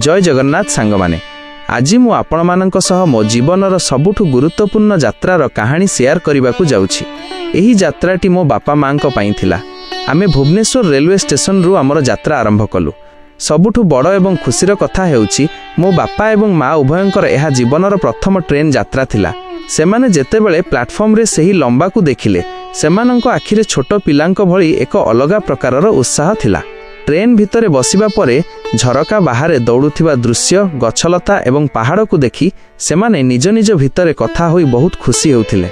ଜୟ ଜଗନ୍ନାଥ ସାଙ୍ଗମାନେ। ଆଜି ମୁଁ ଆପଣମାନଙ୍କ ସହ ମୋ ଜୀବନର ସବୁଠୁ ଗୁରୁତ୍ୱପୂର୍ଣ୍ଣ ଯାତ୍ରାର କାହାଣୀ ସେୟାର କରିବାକୁ ଯାଉଛି। ଏହି ଯାତ୍ରାଟି ମୋ ବାପା ମାଆଙ୍କ ପାଇଁ ଥିଲା। ଆମେ ଭୁବନେଶ୍ୱର ରେଲୱେ ଷ୍ଟେସନରୁ ଆମର ଯାତ୍ରା ଆରମ୍ଭ କଲୁ। ସବୁଠୁ ବଡ଼ ଏବଂ ଖୁସିର କଥା ହେଉଛି, ମୋ ବାପା ଏବଂ ମା ଉଭୟଙ୍କର ଏହା ଜୀବନର ପ୍ରଥମ ଟ୍ରେନ୍ ଯାତ୍ରା ଥିଲା। ସେମାନେ ଯେତେବେଳେ ପ୍ଲାଟଫର୍ମରେ ସେହି ଲମ୍ବାକୁ ଦେଖିଲେ, ସେମାନଙ୍କ ଆଖିରେ ଛୋଟ ପିଲାଙ୍କ ଭଳି ଏକ ଅଲଗା ପ୍ରକାରର ଉତ୍ସାହ ଥିଲା। ଟ୍ରେନ୍ ଭିତରେ ବସିବା ପରେ ଝରକା ବାହାରେ ଦୌଡ଼ୁଥିବା ଦୃଶ୍ୟ, ଗଛଲତା ଏବଂ ପାହାଡ଼କୁ ଦେଖି ସେମାନେ ନିଜ ନିଜ ଭିତରେ କଥା ହୋଇ ବହୁତ ଖୁସି ହେଉଥିଲେ।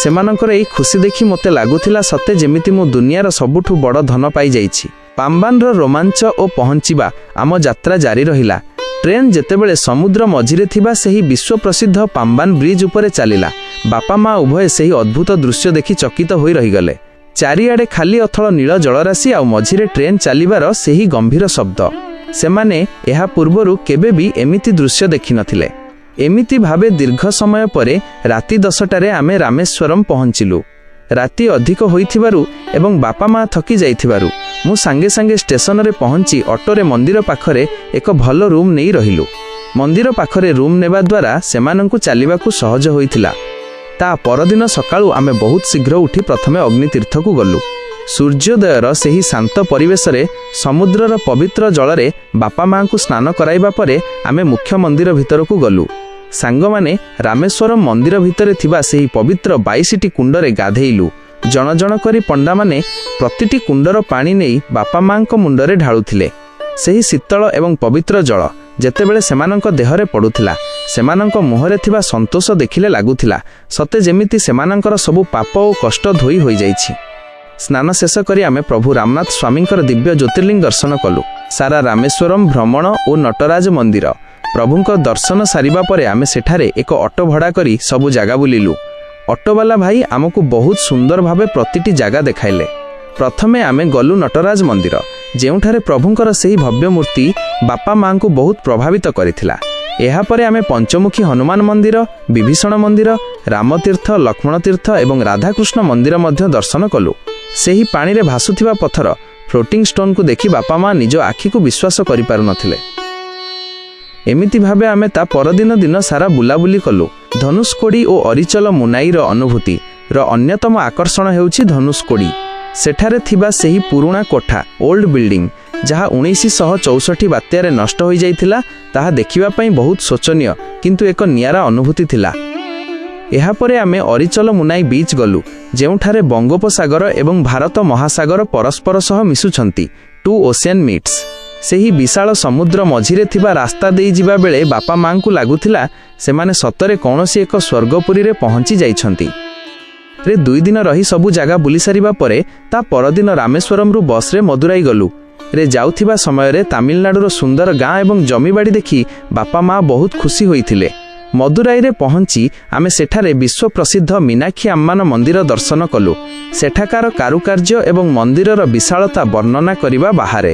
ସେମାନଙ୍କର ଏହି ଖୁସି ଦେଖି ମୋତେ ଲାଗୁଥିଲା, ସତେ ଯେମିତି ମୁଁ ଦୁନିଆର ସବୁଠୁ ବଡ଼ ଧନ ପାଇଯାଇଛି। ପାମ୍ବାନର ରୋମାଞ୍ଚ ଓ ପହଞ୍ଚିବା। ଆମ ଯାତ୍ରା ଜାରି ରହିଲା। ଟ୍ରେନ୍ ଯେତେବେଳେ ସମୁଦ୍ର ମଝିରେ ଥିବା ସେହି ବିଶ୍ୱପ୍ରସିଦ୍ଧ ପାମ୍ବାନ ବ୍ରିଜ୍ ଉପରେ ଚାଲିଲା, ବାପା ମା ଉଭୟେ ସେହି ଅଦ୍ଭୁତ ଦୃଶ୍ୟ ଦେଖି ଚକିତ ହୋଇ ରହିଗଲେ। ଚାରିଆଡ଼େ ଖାଲି ଅଥଳ ନୀଳ ଜଳରାଶି ଆଉ ମଝିରେ ଟ୍ରେନ୍ ଚାଲିବାର ସେହି ଗମ୍ଭୀର ଶବ୍ଦ। ସେମାନେ ଏହା ପୂର୍ବରୁ କେବେ ବି ଏମିତି ଦୃଶ୍ୟ ଦେଖିନଥିଲେ। ଏମିତି ଭାବେ ଦୀର୍ଘ ସମୟ ପରେ ରାତି 10ଟାରେ ଆମେ ରାମେଶ୍ୱରମ ପହଞ୍ଚିଲୁ। ରାତି ଅଧିକ ହୋଇଥିବାରୁ ଏବଂ ବାପା ମା ଥକି ଯାଇଥିବାରୁ ମୁଁ ସାଙ୍ଗେ ସାଙ୍ଗେ ଷ୍ଟେସନରେ ପହଞ୍ଚି ଅଟୋରେ ମନ୍ଦିର ପାଖରେ ଏକ ଭଲ ରୁମ୍ ନେଇ ରହିଲୁ। ମନ୍ଦିର ପାଖରେ ରୁମ୍ ନେବା ଦ୍ୱାରା ସେମାନଙ୍କୁ ଚାଲିବାକୁ ସହଜ ହୋଇଥିଲା। ତା ପରଦିନ ସକାଳୁ ଆମେ ବହୁତ ଶୀଘ୍ର ଉଠି ପ୍ରଥମେ ଅଗ୍ନିତୀର୍ଥକୁ ଗଲୁ। ସୂର୍ଯ୍ୟୋଦୟର ସେହି ଶାନ୍ତ ପରିବେଶରେ ସମୁଦ୍ରର ପବିତ୍ର ଜଳରେ ବାପା ମାଆଙ୍କୁ ସ୍ନାନ କରାଇବା ପରେ ଆମେ ମୁଖ୍ୟ ମନ୍ଦିର ଭିତରକୁ ଗଲୁ। ସାଙ୍ଗମାନେ, ରାମେଶ୍ୱରମ ମନ୍ଦିର ଭିତରେ ଥିବା ସେହି ପବିତ୍ର 22ଟି କୁଣ୍ଡରେ ଗାଧେଇଲୁ। ଜଣ ଜଣ କରି ପଣ୍ଡାମାନେ ପ୍ରତିଟି କୁଣ୍ଡର ପାଣି ନେଇ ବାପା ମାଆଙ୍କ ମୁଣ୍ଡରେ ଢାଳୁଥିଲେ। ସେହି ଶୀତଳ ଏବଂ ପବିତ୍ର ଜଳ ଯେତେବେଳେ ସେମାନଙ୍କ ଦେହରେ ପଡୁଥିଲା, ସେମାନଙ୍କ ମୁହଁରେ ଥିବା ସନ୍ତୋଷ ଦେଖିଲେ ଲାଗୁଥିଲା, ସତେ ଯେମିତି ସେମାନଙ୍କର ସବୁ ପାପ ଓ କଷ୍ଟ ଧୋଇ ହୋଇଯାଇଛି। ସ୍ନାନ ଶେଷ କରି ଆମେ ପ୍ରଭୁ ରାମନାଥ ସ୍ୱାମୀଙ୍କର ଦିବ୍ୟ ଜ୍ୟୋତିର୍ଲିଙ୍ଗ ଦର୍ଶନ କଲୁ। ସାରା ରାମେଶ୍ୱରମ ଭ୍ରମଣ ଓ ନଟରାଜ ମନ୍ଦିର। ପ୍ରଭୁଙ୍କ ଦର୍ଶନ ସାରିବା ପରେ ଆମେ ସେଠାରେ ଏକ ଅଟୋ ଭଡ଼ା କରି ସବୁ ଜାଗା ବୁଲିଲୁ। ଅଟୋବାଲା ଭାଇ ଆମକୁ ବହୁତ ସୁନ୍ଦର ଭାବେ ପ୍ରତିଟି ଜାଗା ଦେଖାଇଲେ। ପ୍ରଥମେ ଆମେ ଗଲୁ ନଟରାଜ ମନ୍ଦିର, ଯେଉଁଠାରେ ପ୍ରଭୁଙ୍କର ସେହି ଭବ୍ୟ ମୂର୍ତ୍ତି ବାପା ମାଆଙ୍କୁ ବହୁତ ପ୍ରଭାବିତ କରିଥିଲା। ଏହାପରେ ଆମେ ପଞ୍ଚମୁଖୀ ହନୁମାନ ମନ୍ଦିର, ବିଭୀଷଣ ମନ୍ଦିର, ରାମତୀର୍ଥ, ଲକ୍ଷ୍ମଣ ତୀର୍ଥ ଏବଂ ରାଧାକୃଷ୍ଣ ମନ୍ଦିର ମଧ୍ୟ ଦର୍ଶନ କଲୁ। ସେହି ପାଣିରେ ଭାସୁଥିବା ପଥର, ଫ୍ଲୋଟିଂ ଷ୍ଟୋନ୍କୁ ଦେଖି ବାପା ମା ନିଜ ଆଖିକୁ ବିଶ୍ୱାସ କରିପାରୁନଥିଲେ। ଏମିତି ଭାବେ ଆମେ ତା ପରଦିନ ଦିନ ସାରା ବୁଲାବୁଲି କଲୁ। ଧନୁଷ୍କୋଡ଼ି ଓ ଅରିଚଲ ମୁନାଇର ଅନୁଭୂତି ର ଅନ୍ୟତମ ଆକର୍ଷଣ ହେଉଛି ଧନୁଷ୍କୋଡ଼ି। ସେଠାରେ ଥିବା ସେହି ପୁରୁଣା କୋଠା, ଓଲ୍ଡ ବିଲ୍ଡିଂ, ଯାହା 1964 ବାତ୍ୟାରେ ନଷ୍ଟ ହୋଇଯାଇଥିଲା, ତାହା ଦେଖିବା ପାଇଁ ବହୁତ ଶୋଚନୀୟ, କିନ୍ତୁ ଏକ ନିଆରା ଅନୁଭୂତି ଥିଲା। ଏହାପରେ ଆମେ ଅରିଚଲ ମୁନାଇ ବିଚ୍ ଗଲୁ, ଯେଉଁଠାରେ ବଙ୍ଗୋପସାଗର ଏବଂ ଭାରତ ମହାସାଗର ପରସ୍ପର ସହ ମିଶୁଛନ୍ତି, ଟୁ ଓସିଆନ୍ ମିଟ୍ସ। ସେହି ବିଶାଳ ସମୁଦ୍ର ମଝିରେ ଥିବା ରାସ୍ତା ଦେଇ ଯିବା ବେଳେ ବାପା ମାଆଙ୍କୁ ଲାଗୁଥିଲା, ସେମାନେ ସତରେ କୌଣସି ଏକ ସ୍ୱର୍ଗପୁରୀରେ ପହଞ୍ଚି ଯାଇଛନ୍ତି। ରେ 2 ଦିନ ରହି ସବୁ ଜାଗା ବୁଲି ସାରିବା ପରେ ତା ପରଦିନ ରାମେଶ୍ୱରମରୁ ବସ୍ରେ ମଦୁରାଇ ଗଲୁ। ରେ ଯାଉଥିବା ସମୟରେ ତାମିଲନାଡୁର ସୁନ୍ଦର ଗାଁ ଏବଂ ଜମିବାଡ଼ି ଦେଖି ବାପା ମା ବହୁତ ଖୁସି ହୋଇଥିଲେ। ମଦୁରାଇରେ ପହଞ୍ଚି ଆମେ ସେଠାରେ ବିଶ୍ୱପ୍ରସିଦ୍ଧ ମୀନାକ୍ଷୀ ଆମ୍ମାନ ମନ୍ଦିର ଦର୍ଶନ କଲୁ। ସେଠାକାର କାରୁକାର୍ଯ୍ୟ ଏବଂ ମନ୍ଦିରର ବିଶାଳତା ବର୍ଣ୍ଣନା କରିବା ବାହାରେ।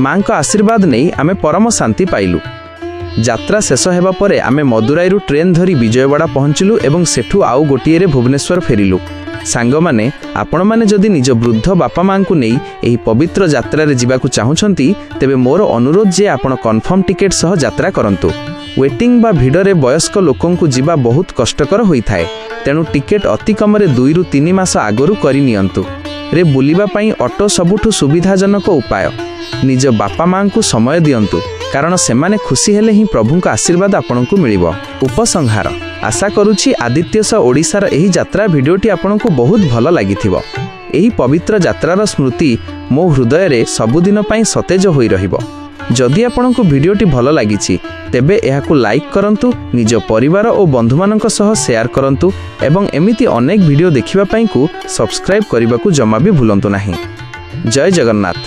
ମାଙ୍କ ଆଶୀର୍ବାଦ ନେଇ ଆମେ ପରମ ଶାନ୍ତି ପାଇଲୁ। ଯାତ୍ରା ଶେଷ ହେବା ପରେ ଆମେ ମଦୁରାଇରୁ ଟ୍ରେନ୍ ଧରି ବିଜୟୱାଡ଼ା ପହଞ୍ଚିଲୁ ଏବଂ ସେଠୁ ଆଉ ଗୋଟିଏରେ ଭୁବନେଶ୍ୱର ଫେରିଲୁ। ସାଙ୍ଗମାନେ, ଆପଣମାନେ ଯଦି ନିଜ ବୃଦ୍ଧ ବାପା ମାଆଙ୍କୁ ନେଇ ଏହି ପବିତ୍ର ଯାତ୍ରାରେ ଯିବାକୁ ଚାହୁଁଛନ୍ତି, ତେବେ ମୋର ଅନୁରୋଧ ଯେ ଆପଣ କନଫର୍ମ ଟିକେଟ୍ ସହ ଯାତ୍ରା କରନ୍ତୁ। ୱେଟିଂ ବା ଭିଡ଼ରେ ବୟସ୍କ ଲୋକଙ୍କୁ ଯିବା ବହୁତ କଷ୍ଟକର ହୋଇଥାଏ। ତେଣୁ ଟିକେଟ୍ ଅତି କମରେ 2ରୁ 3 ମାସ ଆଗରୁ କରିନିଅନ୍ତୁ। ରେ ବୁଲିବା ପାଇଁ ଅଟୋ ସବୁଠୁ ସୁବିଧାଜନକ ଉପାୟ। ନିଜ ବାପା ମାଆଙ୍କୁ ସମୟ ଦିଅନ୍ତୁ, କାରଣ ସେମାନେ ଖୁସି ହେଲେ ହିଁ ପ୍ରଭୁଙ୍କ ଆଶୀର୍ବାଦ ଆପଣଙ୍କୁ ମିଳିବ। ଉପସଂହାର। ଆଶା କରୁଛି ଆଦିତ୍ୟ ସହ ଓଡ଼ିଶାର ଏହି ଯାତ୍ରା ଭିଡ଼ିଓଟି ଆପଣଙ୍କୁ ବହୁତ ଭଲ ଲାଗିଥିବ। ଏହି ପବିତ୍ର ଯାତ୍ରାର ସ୍ମୃତି ମୋ ହୃଦୟରେ ସବୁଦିନ ପାଇଁ ସତେଜ ହୋଇ ରହିବ। ଯଦି ଆପଣଙ୍କୁ ଭିଡ଼ିଓଟି ଭଲ ଲାଗିଛି, ତେବେ ଏହାକୁ ଲାଇକ୍ କରନ୍ତୁ, ନିଜ ପରିବାର ଓ ବନ୍ଧୁମାନଙ୍କ ସହ ସେୟାର କରନ୍ତୁ ଏବଂ ଏମିତି ଅନେକ ଭିଡ଼ିଓ ଦେଖିବା ପାଇଁକୁ ସବସ୍କ୍ରାଇବ୍ କରିବାକୁ ଜମା ବି ଭୁଲନ୍ତୁ ନାହିଁ। ଜୟ ଜଗନ୍ନାଥ।